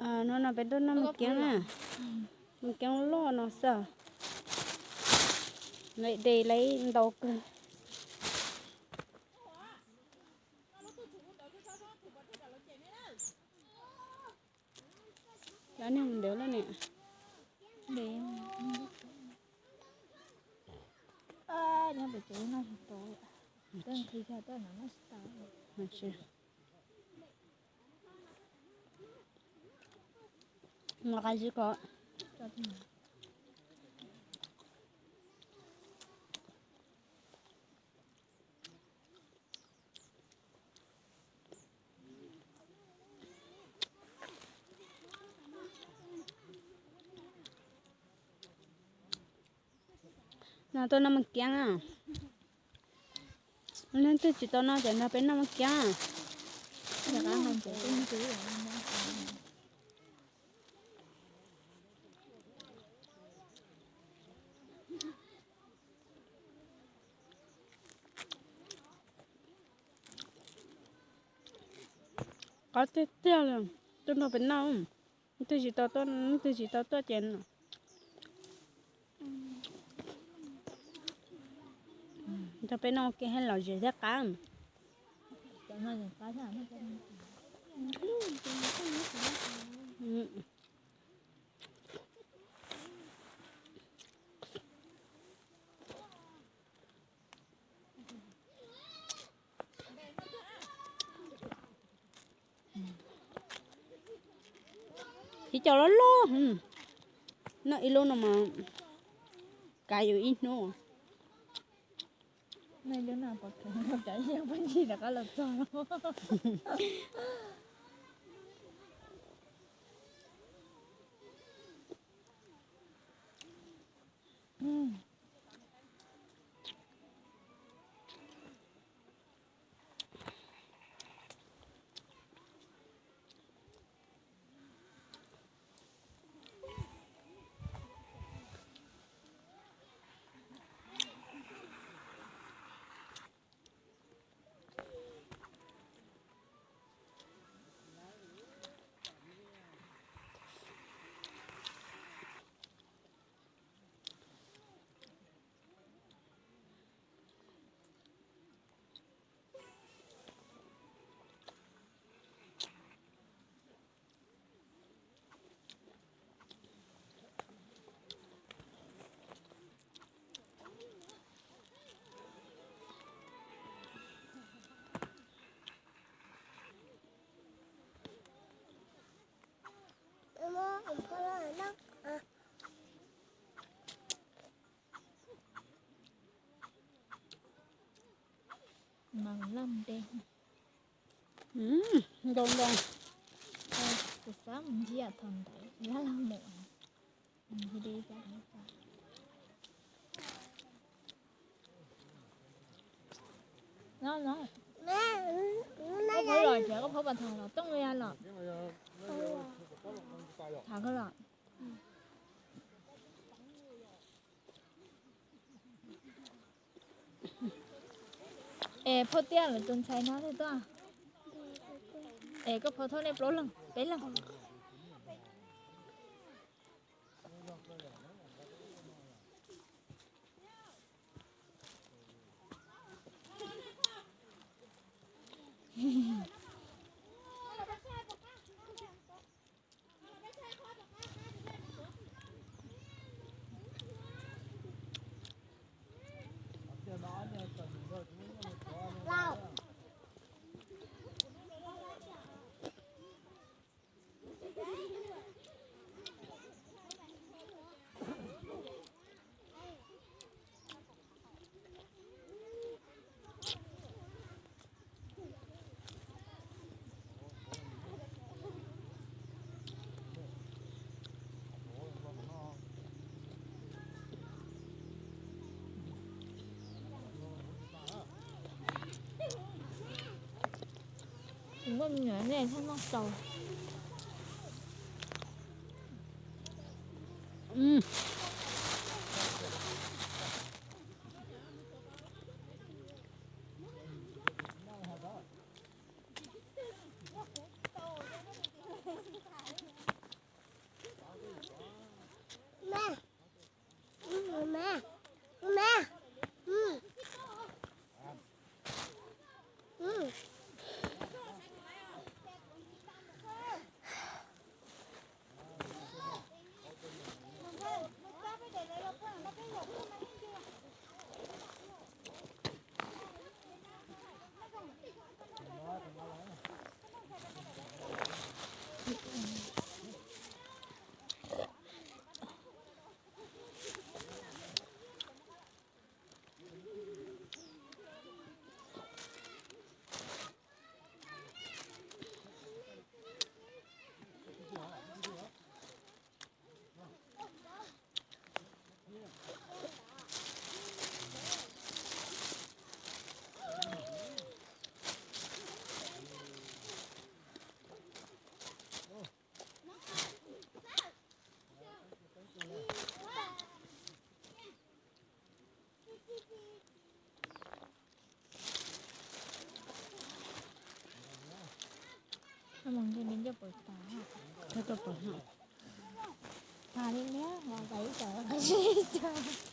No no peb tuaj noj mas kiab na. Mas kiab loj no xwb. Lawv de lawv ntau kawg. Lawv niag ntawd loj niam. Nqa zib ko. No tuaj noj mas kiab. Leej twg tsis tau noj ces nrog peb noj mas kiab. Qab tiag tiag li, tuaj nrog peb noj. Leej twg tsis tau tuaj, leej twg tsis tau tuaj ces nrog peb noj kiab thiaj lom zem thiab qab. Chiv cov loj loj, noj ib lub no mas kav yus ib hnub. Ntau ntau. Kuv xav mus ntsia thaum ntawd, yog los mus. Koj phob los, koj phob pas thas los tooj li los. Thas koj los. Es phob tiaj lawv tus ntxhais no thiaj tuaj. Es koj phob thauj nej plaub leeg peb leeg. Muaj me nyuam nej thiaj noj tau. Mus ntshe li ncauj pawg tas. Koj tuaj pawg no. Tas li liab, mos tas ib co, qhov tsis ib co.